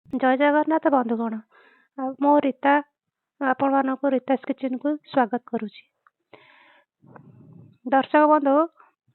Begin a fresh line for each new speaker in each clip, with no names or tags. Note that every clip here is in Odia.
ଜୟ ଜଗନ୍ନାଥ ବନ୍ଧୁଗଣ, ଆଉ ମୁଁ ରୀତା ଆପଣମାନଙ୍କୁ ରୀତାସ୍ କିଚେନ୍କୁ ସ୍ୱାଗତ କରୁଛି। ଦର୍ଶକ ବନ୍ଧୁ,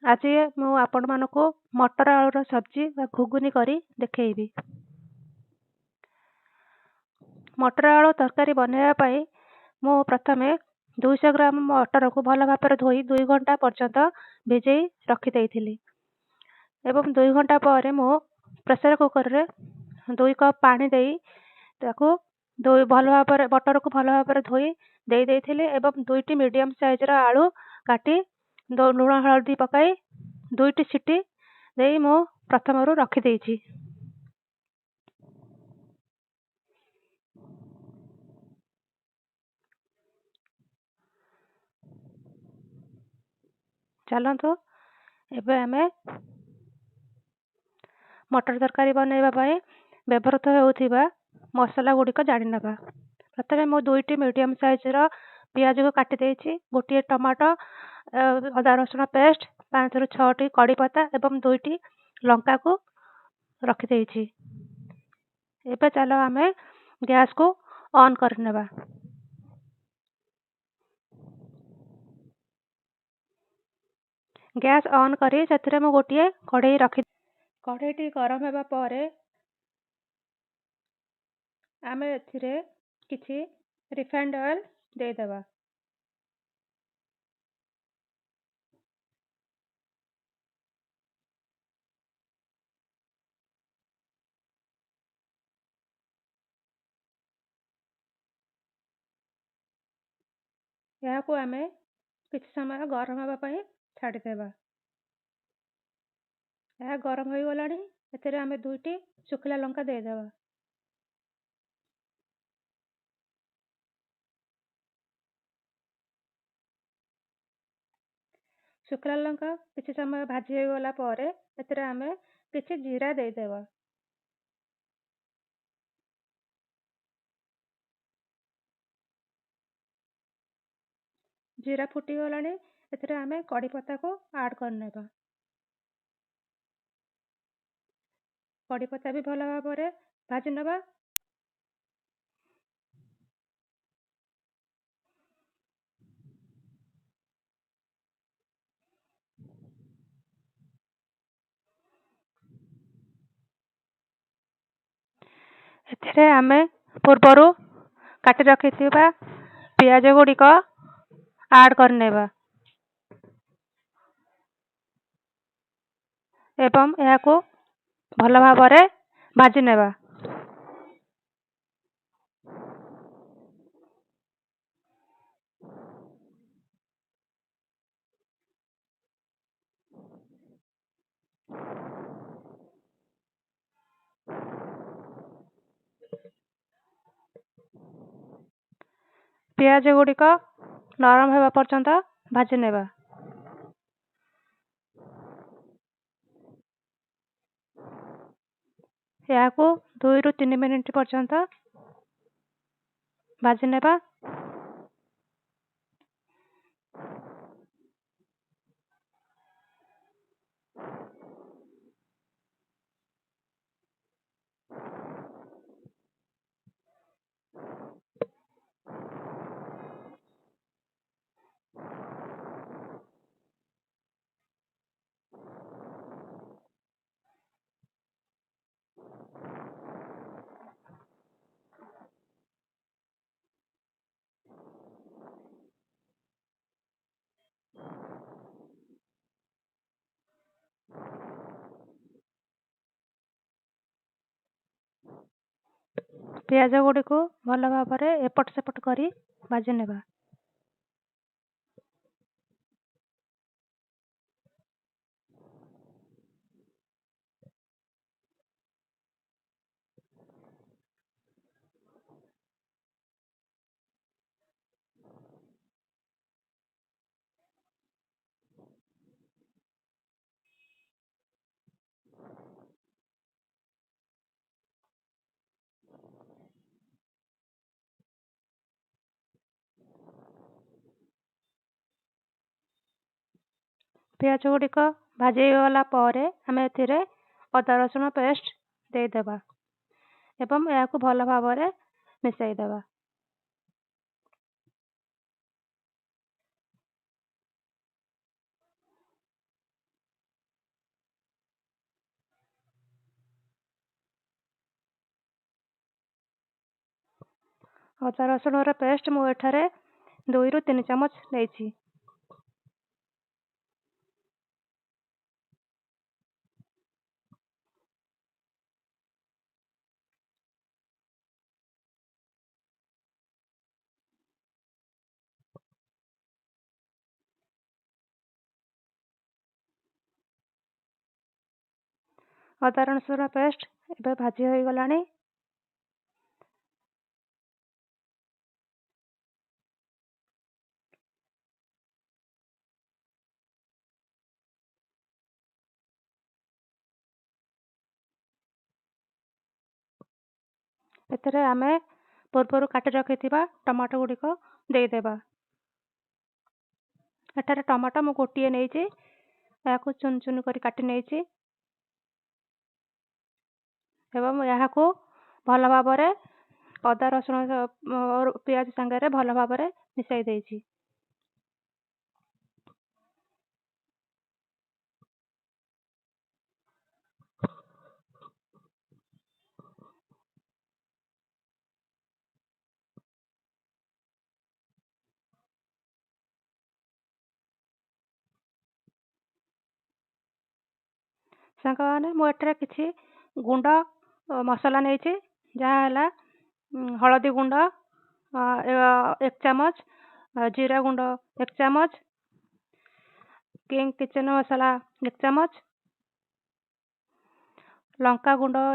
ଆଜି ମୁଁ ଆପଣମାନଙ୍କୁ ମଟର ଆଳୁର ସବଜି ବା ଘୁଗୁନି କରି ଦେଖେଇବି। ମଟର ଆଳୁ ତରକାରୀ ବନେଇବା ପାଇଁ ମୁଁ ପ୍ରଥମେ 200 ଗ୍ରାମ ମଟରକୁ ଭଲ ଭାବରେ ଧୋଇ 2 ଘଣ୍ଟା ପର୍ଯ୍ୟନ୍ତ ଭିଜେଇ ରଖିଦେଇଥିଲି ଏବଂ 2 ଘଣ୍ଟା ପରେ ମୁଁ ପ୍ରେସର କୁକରରେ 2 କପ୍ ପାଣି ଦେଇ ତାକୁ ଧୋଇ ଭଲ ଭାବରେ ମଟରକୁ ଭଲ ଭାବରେ ଧୋଇ ଦେଇ ଦେଇଥିଲି ଏବଂ 2ଟି ମିଡ଼ିୟମ୍ ସାଇଜ୍ର ଆଳୁ କାଟି ଲୁଣ ହଳଦୀ ପକାଇ 2ଟି ସିଟି ଦେଇ ମୁଁ ପ୍ରଥମରୁ ରଖିଦେଇଛି। ଚାଲନ୍ତୁ ଏବେ ଆମେ ମଟର ତରକାରୀ ବନେଇବା ପାଇଁ ବ୍ୟବହୃତ ହେଉଥିବା ମସଲା ଗୁଡ଼ିକ ଜାଣିନେବା। ପ୍ରଥମେ ମୁଁ 2ଟି ମିଡ଼ିୟମ୍ ସାଇଜ୍ର ପିଆଜକୁ କାଟି ଦେଇଛି, ଗୋଟିଏ ଟମାଟୋ, ଅଦା ରସୁଣ ପେଷ୍ଟ, 5ରୁ 6ଟି କଡ଼ିପତା ଏବଂ 2ଟି ଲଙ୍କାକୁ ରଖିଦେଇଛି। ଏବେ ଚାଲ ଆମେ ଗ୍ୟାସ୍କୁ ଅନ୍ କରିନେବା। ଗ୍ୟାସ୍ ଅନ୍ କରି ସେଥିରେ ମୁଁ ଗୋଟିଏ କଢ଼େଇ ରଖି କଢ଼େଇଟି ଗରମ ହେବା ପରେ ଆମେ ଏଥିରେ କିଛି ରିଫାଇଣ୍ଡ ଅଏଲ୍ ଦେଇଦେବା। ଏହାକୁ ଆମେ କିଛି ସମୟ ଗରମ ହେବା ପାଇଁ ଛାଡ଼ିଦେବା। ଏହା ଗରମ ହୋଇଗଲାଣି, ଏଥିରେ ଆମେ 2ଟି ଶୁଖିଲା ଲଙ୍କା ଦେଇଦେବା। ଶୁଖିଲା ଲଙ୍କା କିଛି ସମୟ ଭାଜି ହୋଇଗଲା ପରେ ଏଥିରେ ଆମେ କିଛି ଜିରା ଦେଇଦେବା। ଜିରା ଫୁଟିଗଲାଣି, ଏଥିରେ ଆମେ କଡ଼ିପତାକୁ ଆଡ଼୍ କରିନେବା। କଡ଼ିପତା ବି ଭଲ ଭାବରେ ଭାଜି ନେବା। ଏଥିରେ ଆମେ ପୂର୍ବରୁ କାଟି ରଖିଥିବା ପିଆଜ ଗୁଡ଼ିକ ଆଡ଼୍ କରିନେବା ଏବଂ ଏହାକୁ ଭଲ ଭାବରେ ଭାଜି ନେବା। ପିଆଜ ଗୁଡ଼ିକ ନରମ ହେବା ପର୍ଯ୍ୟନ୍ତ ଭାଜି ନେବା। ଏହାକୁ 2ରୁ 3 ମିନିଟ୍ ପର୍ଯ୍ୟନ୍ତ ଭାଜି ନେବା। ପିଆଜ ଗୁଡ଼ିକୁ ଭଲ ଭାବରେ ଏପଟ ସେପଟ କରି ଭାଜି ନେବା। ପିଆଜ ଗୁଡ଼ିକ ଭାଜି ହେଇଗଲା ପରେ ଆମେ ଏଥିରେ ଅଦା ରସୁଣ ପେଷ୍ଟ ଦେଇଦେବା ଏବଂ ଏହାକୁ ଭଲ ଭାବରେ ମିଶାଇ ଦେବା। ଅଦା ରସୁଣର ପେଷ୍ଟ ମୁଁ ଏଠାରେ 2ରୁ 3 ଚାମଚ ନେଇଛି। ଅଦା ରସୁଣ ପେଷ୍ଟ ଏବେ ଭାଜି ହୋଇଗଲାଣି। ଏଥିରେ ଆମେ ପୂର୍ବରୁ କାଟି ରଖିଥିବା ଟମାଟୋ ଗୁଡ଼ିକ ଦେଇଦେବା। ଏଠାରେ ଟମାଟୋ ମୁଁ ଗୋଟିଏ ନେଇଛି, ଏହାକୁ ଚୁନ ଚୁନ କରି କାଟି ନେଇଛି ଏବଂ ଏହାକୁ ଭଲ ଭାବରେ ଅଦା ରସୁଣ ପିଆଜ ସାଙ୍ଗରେ ଭଲ ଭାବରେ ମିଶାଇ ଦେଇଛି। ସାଙ୍ଗମାନେ, ମୁଁ ଏଠାରେ କିଛି ଗୁଣ୍ଡ ମସଲା ନେଇଛି, ଯାହା ହେଲା ହଳଦୀ ଗୁଣ୍ଡ 1 ଚାମଚ, ଜିରା ଗୁଣ୍ଡ 1 ଚାମଚ, କିଙ୍ଗ କିଚେନ୍ ମସଲା 1 ଚାମଚ, ଲଙ୍କା ଗୁଣ୍ଡ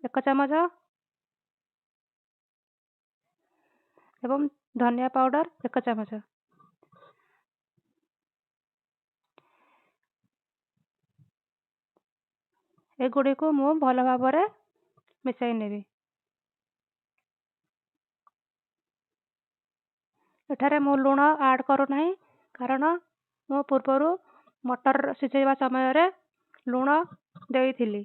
1 ଚାମଚ ଏବଂ ଧନିଆ ପାଉଡ଼ର 1 ଚାମଚ। ଏଗୁଡ଼ିକୁ ମୁଁ ଭଲ ଭାବରେ ମିଶାଇ ନେବି। ଏଠାରେ ମୁଁ ଲୁଣ ଆଡ଼୍ କରୁନାହିଁ, କାରଣ ମୁଁ ପୂର୍ବରୁ ମଟର ସିଝାଇବା ସମୟରେ ଲୁଣ ଦେଇଥିଲି।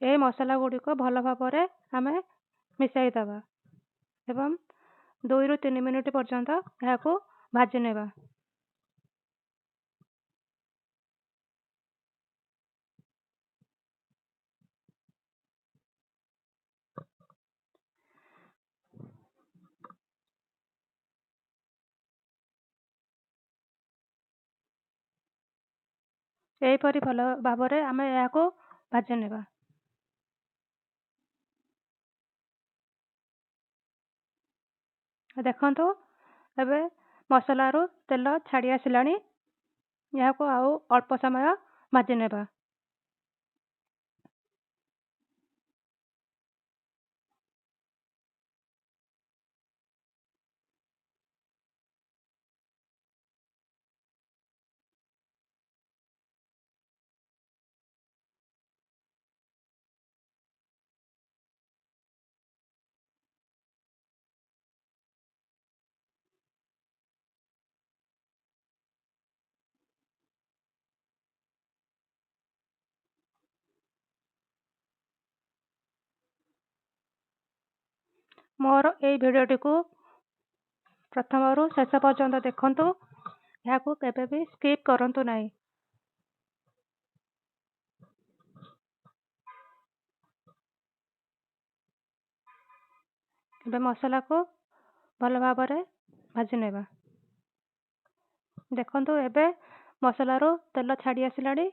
ଏହି ମସଲା ଗୁଡ଼ିକ ଭଲ ଭାବରେ ଆମେ ମିଶାଇ ଦେବା ଏବଂ 2ରୁ 3 ମିନିଟ୍ ପର୍ଯ୍ୟନ୍ତ ଏହାକୁ ଭାଜି ନେବା। ଏହିପରି ଭଲ ଭାବରେ ଆମେ ଏହାକୁ ଭାଜି ନେବା। ଦେଖନ୍ତୁ, ଏବେ ମସଲାରୁ ତେଲ ଛାଡ଼ି ଆସିଲାଣି। ଏହାକୁ ଆଉ ଅଳ୍ପ ସମୟ ଭାଜି ନେବା। ମୋର ଏଇ ଭିଡ଼ିଓଟିକୁ ପ୍ରଥମରୁ ଶେଷ ପର୍ଯ୍ୟନ୍ତ ଦେଖନ୍ତୁ, ଏହାକୁ କେବେ ବି ସ୍କିପ୍ କରନ୍ତୁ ନାହିଁ। ଏବେ ମସଲାକୁ ଭଲ ଭାବରେ ଭାଜି ନେବା। ଦେଖନ୍ତୁ, ଏବେ ମସଲାରୁ ତେଲ ଛାଡ଼ି ଆସିଲାଣି।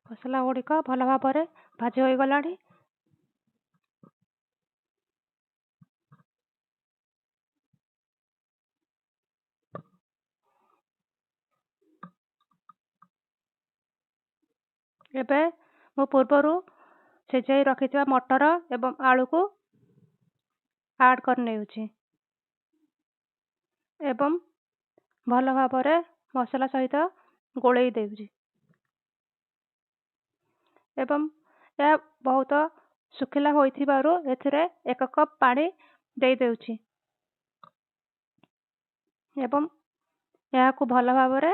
ମସଲା ଗୁଡ଼ିକ ଭଲ ଭାବରେ ଭାଜି ହୋଇଗଲାଣି। ଏବେ ମୁଁ ପୂର୍ବରୁ ସିଝାଇ ରଖିଥିବା ମଟର ଏବଂ ଆଳୁକୁ ଆଡ଼୍ କରିନେଉଛି ଏବଂ ଭଲ ଭାବରେ ମସଲା ସହିତ ଗୋଳେଇ ଦେଉଛି। ଏବଂ ଏହା ବହୁତ ଶୁଖିଲା ହୋଇଥିବାରୁ ଏଥିରେ 1 କପ୍ ପାଣି ଦେଇଦେଉଛି ଏବଂ ଏହାକୁ ଭଲ ଭାବରେ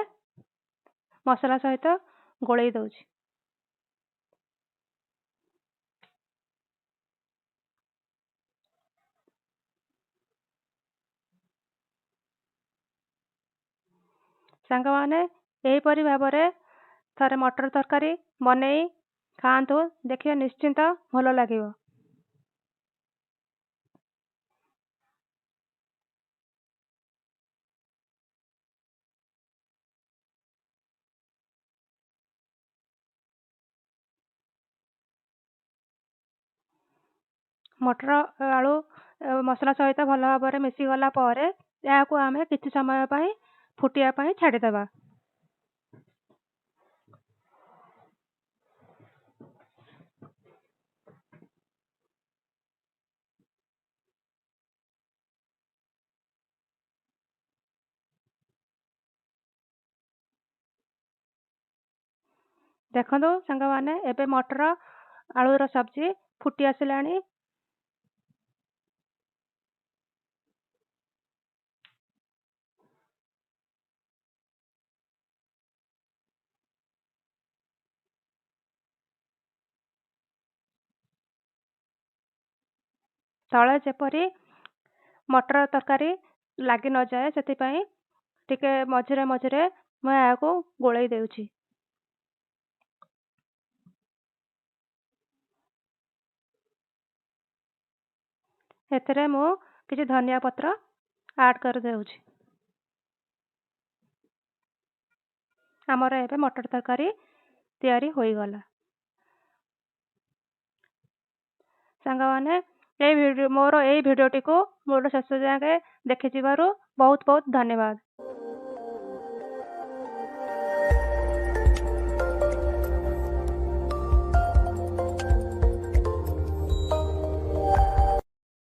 ମସଲା ସହିତ ଗୋଳେଇ ଦେଉଛି। ସାଙ୍ଗମାନେ, ଏହିପରି ଭାବରେ ଥରେ ମଟର ତରକାରୀ ବନେଇ ଖାଆନ୍ତୁ, ଦେଖିବେ ନିଶ୍ଚିନ୍ତ ଭଲ ଲାଗିବ। ମଟର ଆଳୁ ମସଲା ସହିତ ଭଲ ଭାବରେ ମିଶିଗଲା ପରେ ଏହାକୁ ଆମେ କିଛି ସମୟ ପାଇଁ ଫୁଟିବା ପାଇଁ ଛାଡ଼ିଦେବା। ଦେଖନ୍ତୁ ସାଙ୍ଗମାନେ, ଏବେ ମଟର ଆଳୁର ସବଜି ଫୁଟି ଆସିଲାଣି। ତଳେ ଯେପରି ମଟର ତରକାରୀ ଲାଗି ନଯାଏ ସେଥିପାଇଁ ଟିକେ ମଝିରେ ମଝିରେ ମୁଁ ଏହାକୁ ଗୋଳେଇ ଦେଉଛି। ଏଥିରେ ମୁଁ କିଛି ଧନିଆ ପତ୍ର ଆଡ଼୍ କରିଦେଉଛି। ଆମର ଏବେ ମଟର ତରକାରୀ ତିଆରି ହୋଇଗଲା। ସାଙ୍ଗମାନେ, ଏଇ ଭିଡ଼ିଓ ମୋର ଏଇ ଭିଡ଼ିଓଟିକୁ ମୋର ଶେଷ ଯାଏଁ ଦେଖିଥିବାରୁ ବହୁତ ବହୁତ ଧନ୍ୟବାଦ।